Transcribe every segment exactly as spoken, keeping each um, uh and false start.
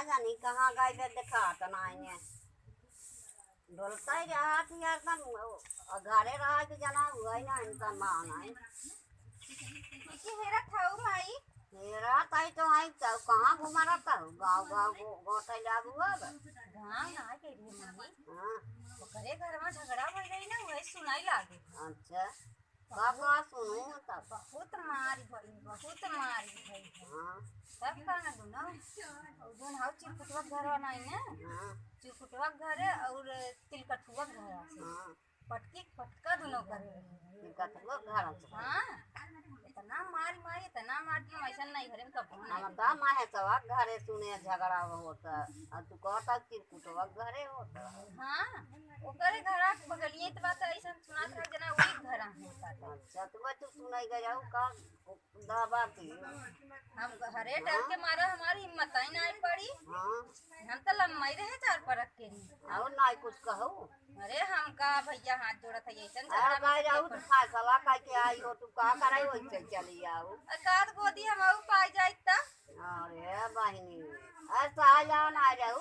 जानी कहाँ गई बे, देखात नाहीं है। डोलता ही रहा थी हरदम, घरे रहा के जना हुआ ही ना इनका मान है। किसी हेरा था माई? हेरा ताई तो आई तो कहाँ घुमा रहता हूँ? गाँव गाँव गो-, गोटे लागू अब। गाँव ना के रे माई। हाँ। ओकरे घर में झगड़ा भई रही ना, वही सुनाई लागे। अच्छा। का, का सुनू तब? बहुत मार भई, बहुत मार भई। हाँ। तब का ना दुनो? उ जोन हाउ चिरकुटवा के घर नाई ना? हाँ। चिरकुटवा के घर और तिलकठुआ के घर। हाँ। पटकी पटका दुनो करे रहे। तिलकठुआ के घर से। हाँ। इतना मार मार, इतना मार कि हम ऐसा नहीं घरे में कबो नहीं हम देखे। का माहे तवा घरे सुने झगड़ा होता। और तू कहता कि कुटवा घरे होता। हाँ, ओकरे घरा के बगलिए त बात ऐसन सुनात रहे, जना वही घरा होता था। अच्छा, तो मैं तू सुनाई गया हूँ का दावा थी? हम घरे डर के मारा हमारी हिम्मत ही नहीं पड़ी। हाँ। हम तो लम्बा ही रहे चार परक के नहीं। और नहीं कुछ कहू। अरे हम का भैया हाथ जोड़त है, ऐसन अरे झगड़ा में भाई के रहू, पर तू फैसला करके आई हो, तू का करे वैसे चली आओ। एकाध गोदी हम आऊ पाई जाई त। अरे बहिनी, अरे तो आ जाओ ना, आ जाओ।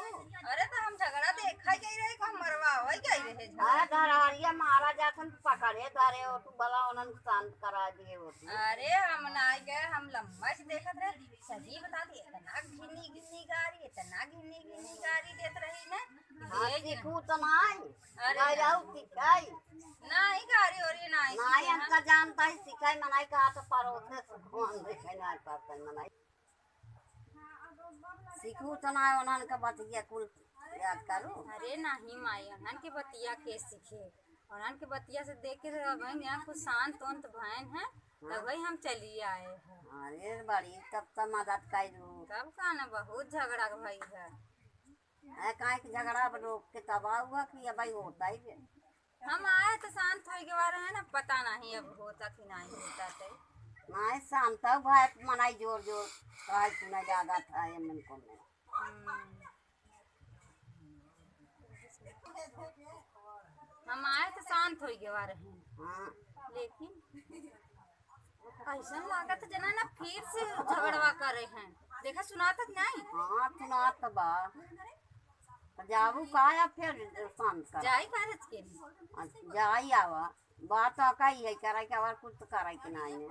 अरे तो हम झगड़ा देखा गई रहे, को मरवा हो गई रहे झगड़ा। अरे धरहरिया मारा जात हम पकड़े धरे हो, तू भला उन्हन शांत करा दिए हो तू। अरे हम ना गए, हम लम्बा से देखत रहे, सही बता दी, इतना घिन्नी घिन्नी गारी, इतना घिन्नी घिन्नी गारी देत रही ना। हाँ, ये सीखू तो नहीं। अरे नहीं ना। जाऊ सिखाई। नहीं गारी ओरी नहीं नहीं, सीखे हम हैं। तो जानता ही सिखाई मनाई कहा तो परोसे से कौन देखे नहीं पाते मनाई। सीखू तो नहीं, उन्हन के बतिया कुल याद करू। अरे नहीं माई, उन्हन के बतिया के सीखे? उन्हन के बतिया से देख के तो अब यहाँ कुछ शांत उंत भयन है, तब हाँ। भाई हम चली आए हैं। अरे बड़ी, तब तो मदद कर दू। तब का ना, बहुत झगड़ा भाई है। ए, काहे कि झगड़ा अब रोक के तबाह हुआ कि अब भाई होता ही है। हम आए तो शांत होई के बारे है ना, पता नहीं अब होता कि नहीं होता तो। नहीं, शांत हो भाई, मनाई जोर जोर, काहे सुना ज्यादा था ये मन को में। हम्म। हम आए तो शांत होई के बारे हैं। हाँ। लेकिन ऐसन लागत जना ना फिर से झगड़वा करे हैं। देखा सुनात है कि नहीं? हाँ, सुनात तो बा। तो जाबू का या फिर शांत कर? जाई का रच के? अच्छा, जाई आवा। बात तो कही है, करे के और कुछ तो करे के नहीं है।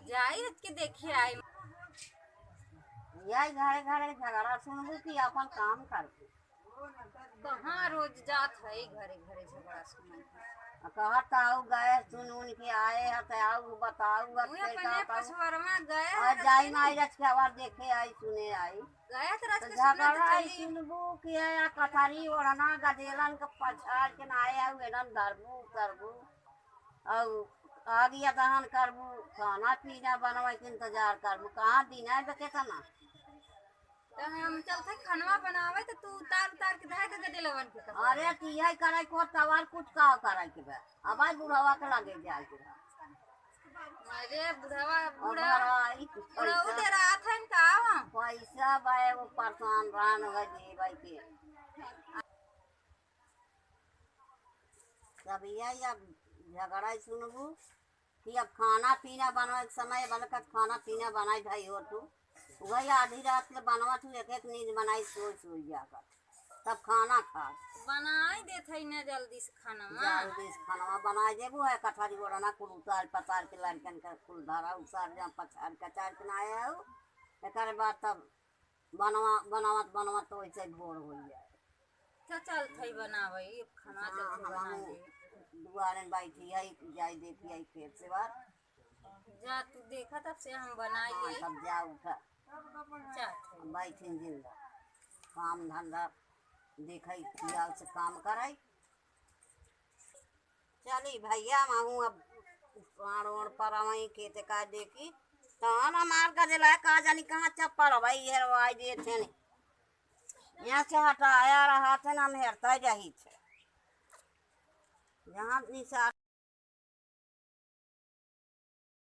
जाई रच के देखिए आई। यही घरे घरे झगड़ा सुनबू कि अपन काम करबू? कहाँ रोज जात है घरे घरे झगड़ा सुने? आ कहत आऊ गए सुन उन के आए ह त आऊ बताऊ अब उहे के अपने कहत आऊ। पछवरवा गए और ह जाई रचके माई रच के आवाज देखे आई सुने आई। गए त रच तो के सुने त झगड़ा आई चली। सुनबू कि है या कथरी ओढ़ना गदेलन के पछाड़ के ना आए आऊ एनन धरबू उतरबू। और आग या दहन करबू, खाना पीना बनवे के इंतजार करबू। कहाँ दिन है बे केतना? तो हम चलते खनवा बनावे तो तू उतार उतार के धर के गदेलवन के कपड़ा। अरे तो यही करे को तवार कुछ का करे के बा। अब आज बुढ़वा के लगे जाए के बा। अरे बुढ़वा, अब बुढ़वा, बुढ़वा ई बुढ़ऊ पैसा, दे रहा था इनका, आवा। पैसा बा, वो परेशान रहन हो जी भाई के। तब यही अब झगड़ा ही सुनबू कि अब खाना पीना बनवे के समय बनकत खाना पीना बनाई भाई हो तू। वही आधी रात ले बनवत हूँ, एक एक नींद बनाई सोई सोई जाकर। तब खाना खा। बनाई देत है ना जल्दी से खाना माँ। जल्दी से खाना बनाई देबू है, कथरी ओढ़ना कुल उतार पतार के लड़कन का कुल धरा उतार जा पछाड़ कचार के ना आया हो। एकरे बाद तब बनवा-, बनवत, बनवत तो वैसे भोर हो जाए। तो चल थई बनावे, ये खाना हाँ, चल थई हम बना हम दे। दुआरे में बैठी है, जाई देखी आई खेत से बाहर। जा तू देखा तब से हम बनाई हाँ, ले। तब जा उठा। चल थई। बैठी जिंदा। काम धंधा देखई, खियाल से काम कराई। चली भैया, महू अब पाड़ ओड़ पर आवई, खेत का देखी। तहन हमार गजला का जानी कहाँ चप्पल भाई हेरवाई देत हन। यहाँ से हटाया रहा थे ना, हम हेरता ही रही थे। जहाँ निशान